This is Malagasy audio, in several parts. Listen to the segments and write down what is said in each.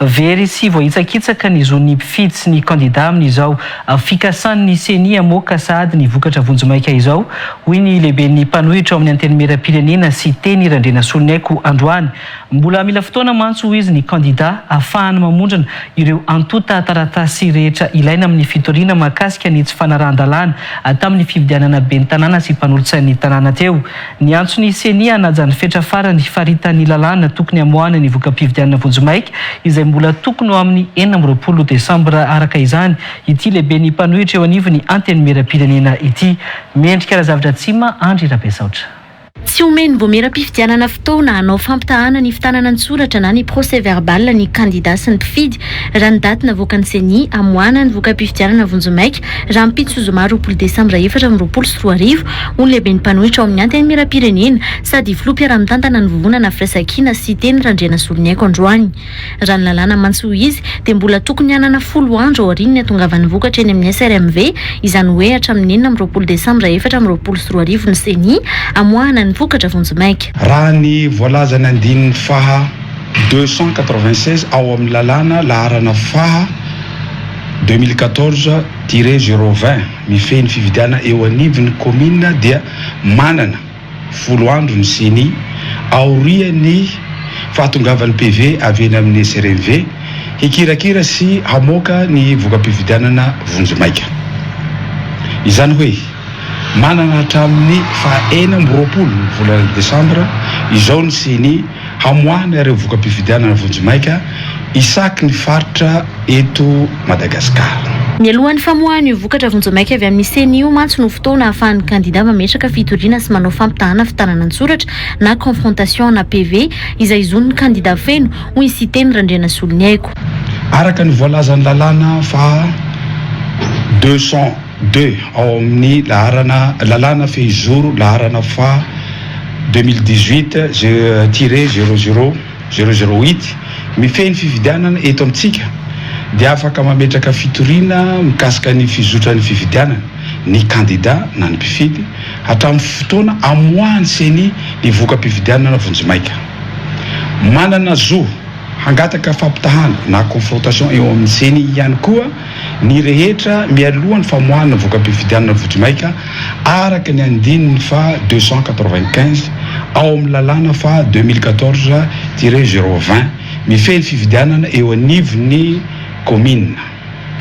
Very sy voahitsakitsaka ny zon'ny mpifidy sy ny kandida amin'izao fikasan'ny Ceni hamoaka sahady ny vokatra vonjimaika izao, hoy ny lehiben'ny mpanohitra ao amin'ny Antenimierampirenena Siteny Randrianasoloniaiko androany. Mbola mila fotoana mantsy hoy izy ny kandida ahafahany mamondrona ireo antontan-taratasy rehetra ilaina amin'ny fitoriana mahakasika ny tsy fanarahan-dalàna tamin'ny fifidianana ben'ny tanàna sy mpanolotsain'ny tanàna teo. Niantso ny Ceni hanaja ny fetra farany faritan'ny lalàna tokony hamoahana ny voka-pifidianana vonjimaika izay mbola tokony ho amin'ny 26 desambra araka izany ity lehiben'ny mpanohitra eo anivon'ny Antenimierampirenena ity. Mendrika Razavdratsima Andry Rabesaotra. Tsy omen'ny vaomieram-pifidianana fotoana hanao fampitahana ny fitanana an-tsoratra na ny procès verbal ny kandida sy ny mpifidy raha ny daty navoakan'ny Ceni hamoahana ny voka-pifidianana vonjimaika rahampitso zoma 20 desambra 2024, hoy ny lehiben'ny mpanohitra ao amin'ny Antenimierampirenena sady filoha mpiara-mitantana ny vovonana Firaisankina Siteny Randrianasoloniaiko androany. Raha ny lalàna mantsy hoy izy dia mbola tokony hanana folo andro aorian'ny hatongavan'ny vokatra eny amin'ny SRMV, izany hoe hatramin'ny 26 desambra 2024 ny Ceni hamoahana ny vokatra vonjimaika. Raha ny voalazan'ny andininy faha 296 ao amin'ny lalàna laharana faha 2014 tiret 020 mifehy ny fividianana eo anivon'ny kaominina dia manana folo andro ny Ceni aorian'ny fahatongavan'ny PV avy eny amin'ny SRMV hikirakira sy hamoaka ny voka-pifidianana vonjimaika. Izany hoe manana hatramin'ny faha 26 ny volana desambra izao ny Ceni hamoahana ireo voka-pifidianana vonjimaika isaky ny faritra eto Madagasikara. Mialohan'ny famoahana io vokatra vonjimaika avy amin'ny Ceni io mantsy no fotoana ahafahan'ny kandida mametraka fitoriana sy manao fampitahana fitanana an-tsoratra na confrontation na PV izay zon'ny kandida feno, hoy i Siteny Randrianasoloniaiko. Araka ny voalazan'ny lalàna faha 202 ao amin'ny laharana lalàna fehizoro laharana faha 2018 tiret 00 008 mifehy ny fifidianana eto amintsika dia afaka mametraka fitoriana mikasika ny fizotran'ny fifidianana ny kandida na ny mpifidy hatramin'ny fotoana amoahan'ny Ceni ny voka-pifidianana vonjimaika. Manana zo hangataka fampitahana na confrontation eo amin'ny Ceni ihany koa ny rehetra mialoha ny famoahana voka-pifidianana vonjimaika araka ny andininy faha 295 ao amin'ny lalàna faha 2014-020 mifehy ny fifidianana eo anivon'ny kaominina.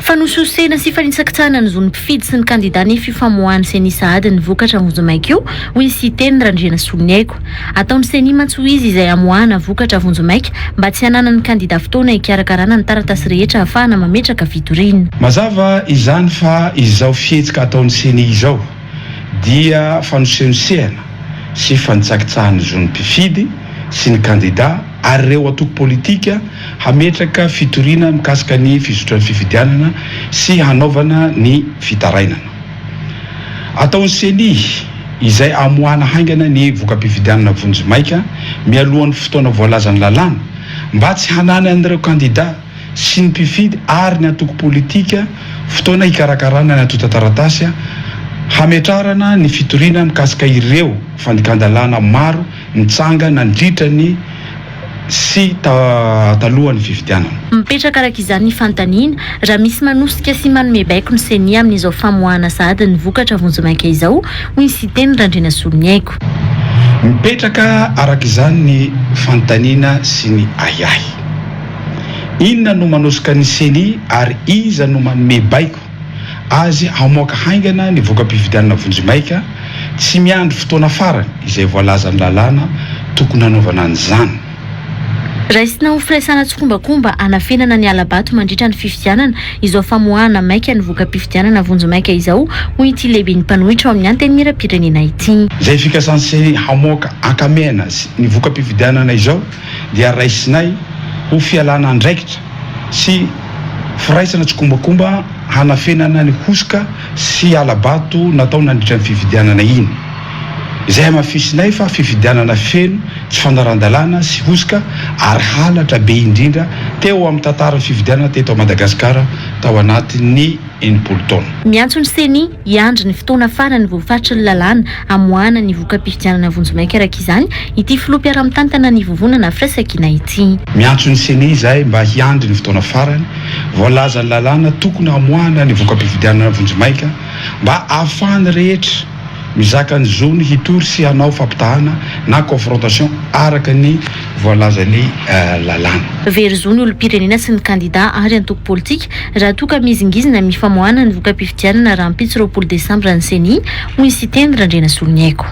Fanosihosena sy fanitsakitsahana ny zon'ny mpifidy sy ny kandida anefa io famoahan'ny Ceni sahady ny vokatra vonjimaika io, hoy i Siteny Randrianasoloniaiko. Ataon'ny Ceni mantsy hoy izy izay hamoahana vokatra vonjimaika mba tsy hananan'ny kandida fotoana hikarakarana ny taratasy rehetra hahafahana mametraka fitoriana. Mazava izany fa izao fihetsika ataon'ny Ceni izao dia fanosenosehana sy fanitsakitsahana ny zon'ny mpifidy sy ny kandida ary ireo antoko politika hametraka fitoriana mikasika ny fizotran'ny fifidianana sy hanaovana ny fitarainana. Ataon'ny Ceni izay amoahana haingana ny voka-pifidianana vonjimaika mialohan'ny fotoana voalazan'ny lalàna mba tsy hananan'ireo kandida sy ny mpifidy ary ny antoko politika fotoana hikarakarana ny antontan-taratasy hametrarana ny fitoriana mikasika ireo fandikan-dalàna maro nitsanga nandritra ny sy talohan'ny fifidianana. Mipetraka araka izany ny fanontaniana, raha misy manosika sy manome baiko ny Ceni amin'izao famoahana sahady ny vokatra vonjimaika izao, hoy ny Siteny Randrianasoloniaiko. Mipetraka araka izany ny fanontaniana sy ny ahiahy. Inona no manosika ny Ceni ary iza no manome baiko azy hamoaka haingana ny voka-pifidianana vonjimaika, tsy miandry fotoana farany izay voalazan'ny lalàna tokony hanaovana an'izany. Raisina ho firaisana tsikombakomba hanafenana ny hala-bato mandritra ny fifidianana izao famoahana maika ny voka-pifidianana vonjimaika izao, hoy ity lehiben'ny mpanohitra ao amin'ny Antenimierampirenena ity. Izay fikasan'ny Ceni hamoaka ankamehana ny voka-pifidianana izao dia raisinay ho fialana andraikitra sy firaisana tsikombakomba hanafenana ny hosoka sy hala-bato natao nandritra ny fifidianana iny, izay hamafisinay fa fifidianana feno tsy fanaran-dalàna sy hosoka ary halatra be indrindra teo amin'ny tantaran'ny fifidianana teto Madagasikara tao anatin'ny. 60 taona. Miantso ny Ceni hiandry ny fotoana farany voafaritry ny lalàna hamoahana ny voka-pifidianana vonjimaika araka izany ity filoha mpiara-mitantana ny vovonana Firaisankina ity. Miantso ny Ceni izahay mba hiandry ny fotoana farany voalazan'ny lalàna tokony hamoahana ny voka-pifidianana vonjimaika mba ahafahan'ny rehetra mizaka ny zony hitory sy hanao fampitahana na confrontation araka ny voalazan'ny lalàna. Very zo ny olom-pirenena sy ny kandidà ary antoko politika raha toa ka mihizingizina amin'ny famoahana ny voka-pifidianana rahampitso 20 desambra ny Ceni, hoy i Siteny Randrianasoloniaiko.